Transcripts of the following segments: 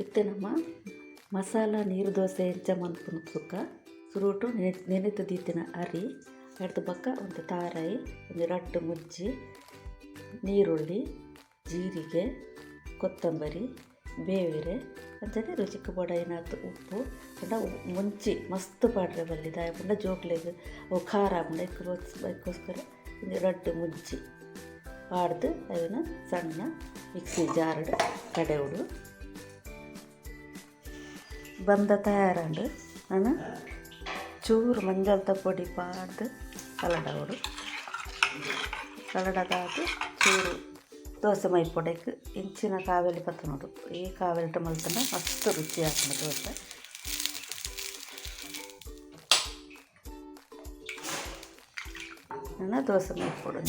ಇತ್ತೆ ನಮ್ಮ ಮಸಾಲ ನೀರು ದೋಸೆ ಎಂಚ ಮನ್ಪುನು ಸುಕ್ಕ. ಸುರುಟು ನೆನೆತು ದೀತಿನ ಅರಿ, ಅರ್ಧ ಬೊಕ್ಕ ಒಂದು ತಾರಾಯಿ, ಒಂದು ರಡ್ಡು ಮುಂಚಿ, ನೀರುಳ್ಳಿ, ಜೀರಿಗೆ, ಕೊತ್ತಂಬರಿ, ಬೇವಿರೆ, ಅಂಚನೆ ರುಚಿಕ್ ಬೋಡಾಯಿನಾತ್ ಉಪ್ಪು. ಪಂಡ ಮುಂಚಿ ಮಸ್ತ್ ಪಾಡ್ರೆ ಬಲ್ಲಿ, ದಾಯೆ ಪಂಡ ಜೋಕ್ಲೆಗ್ ಅವು ಖಾರ ಆಪುಂಡು. ಐಕ್ಕೋಸ್ಕರ ಒಂಜಿ ರಡ್ಡ್ ಮುಂಚಿ ಪಾಡ್ದು ಅವೆನ್ ಸಣ್ಣ ಮಿಕ್ಸಿ ಜಾರ್ಡ್ ಕಡೆವೊಡು. ಬಂದ ತಯಾರಾಂಡ್. ನನ ಚೂರು ಮಂಜಲ್ದ ಪೊಡಿ ಪಾಡ್ದು ಕಲಡಾವೊಡು. ಕಲಡದಾದ್ ಚೂರು ದೋಸೆ ಮೈಪೊಡು. ಇಂಚಿನ ಕಾವೆಲಿ ಪತ್ತೊನೊಡು. ಈ ಕಾವೆಲ್ಟ್ ಮಲ್ತ್ಂಡ ಮಸ್ತ್ ರುಚಿ ಆಪುಂಡು ದೋಸೆ. ನನ ದೋಸೆ ಮೈಪೊಡು.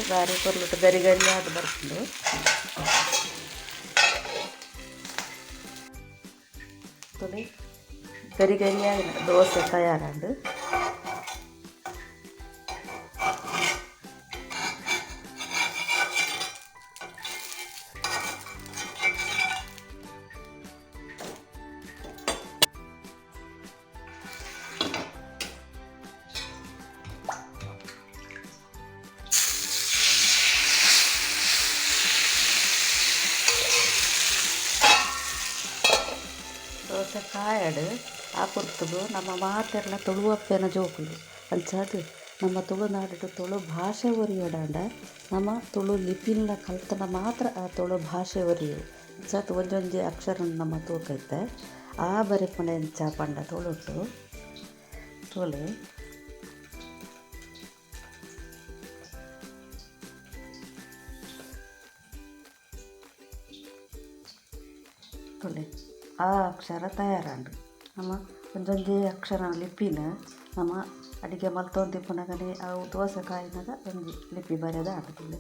ಬಾರಿ ಪೊರ್ಲುಟು ಗರಿ ಗರಿ ಆದ್ ಬರ್ಪುಂಡು. ತೂಲೆ, ಗರಿ ಗರಿ ಆಯಿನ ದೋಸೆ ತಯಾರಾಂಡ್. ದೋಸೆ ಕಾಯಡ್. ಆ ಪೊರ್ತುಗು ನಮ್ಮ ಮಾತೆರ್ಲ ತುಳುವಪ್ಪೆನ ಜೋಕುಲು. ಅಂಚಾದ್ ನಮ್ಮ ತುಳುನಾಡುಡು ತುಳು ಭಾಷೆ ಒರಿಯೊಡಾಂಡ ನಮ ತುಳು ಲಿಪಿನ್ಲ ಕಲ್ತ್ಂಡ ಮಾತ್ರ ಆ ತುಳು ಭಾಷೆ ಒರಿಯು. ಅಂಚಾದ್ ಒಂಜೊಂಜಿ ಅಕ್ಷರನ್ ನಮ ತೂಕ ಇತ್ತೆ. ಆ ಬರೆಪುನ ಎಂಚ ಪಂಡ ತುಳುಟು ತೂಲೆ. ತೂಲೆ, ಆ ಅಕ್ಷರ ತಯಾರಾಂಡ್. ನಮ ಒಂಜೊಂಜಿ ಅಕ್ಷರ ಲಿಪಿನ್ ನಮ ಅಡಿಗೆ ಮಲ್ತೊಂದಿಪ್ಪುನಗನೆ ಅವು ದೋಸೆ ಕಾಯಿನಗ ಒಂಜಿ ಲಿಪಿ ಬರೆದ ಆಂಡ್ ತೂಲೆ.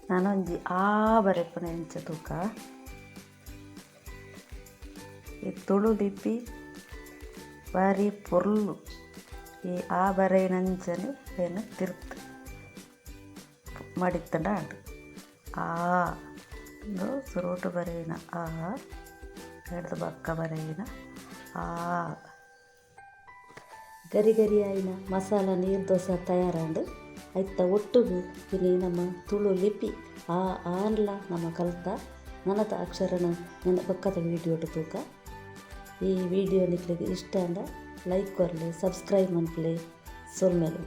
ನನೊಂಜಿ ಆ ಬರೆಪುನ ಎಂಚ ತೂಕ. ಈ ತುಳು ಲಿಪಿ ಬಾರಿ ಪೊರ್ಲು. ಈ ಆ ಬರೆಯಿನಂಚನೆ ಐನ್ ತಿರ್ತ್ ಮಡಿತ್ಂಡ ಆಂಡ್. ಆ ಉಂದು ಸುರುಟು ಬರೆಯಿನ ಆ, ಐಡ್ದ್ ಬೊಕ್ಕ ಬರೆಯಿನ ಆ. ಗರಿ ಗರಿ ಆಯಿನ ಮಸಾಲ ನೀರ್ ದೋಸೆ ತಯಾರಾಂಡ್. ಐತ ಒಟ್ಟುಗು ಇನಿ ನಮ್ಮ ತುಳು ಲಿಪಿ ಆ ಆನ್ಲ ನಮ ಕಲ್ತ. ನನದ ಅಕ್ಷರನ್ ನನ ಬೊಕ್ಕದ ವೀಡಿಯೋಡು ತೂಕ. ಈ ವಿಡಿಯೋ ನಿಕ್ಲೆಗ್ ಇಷ್ಟ ಆಂಡ ಲೈಕ್ ಕೊರ್ಲೆ, ಸಬ್ಸ್ಕ್ರೈಬ್ ಮನ್ಪುಲೆ. ಸೊಲ್ಮೆಲು.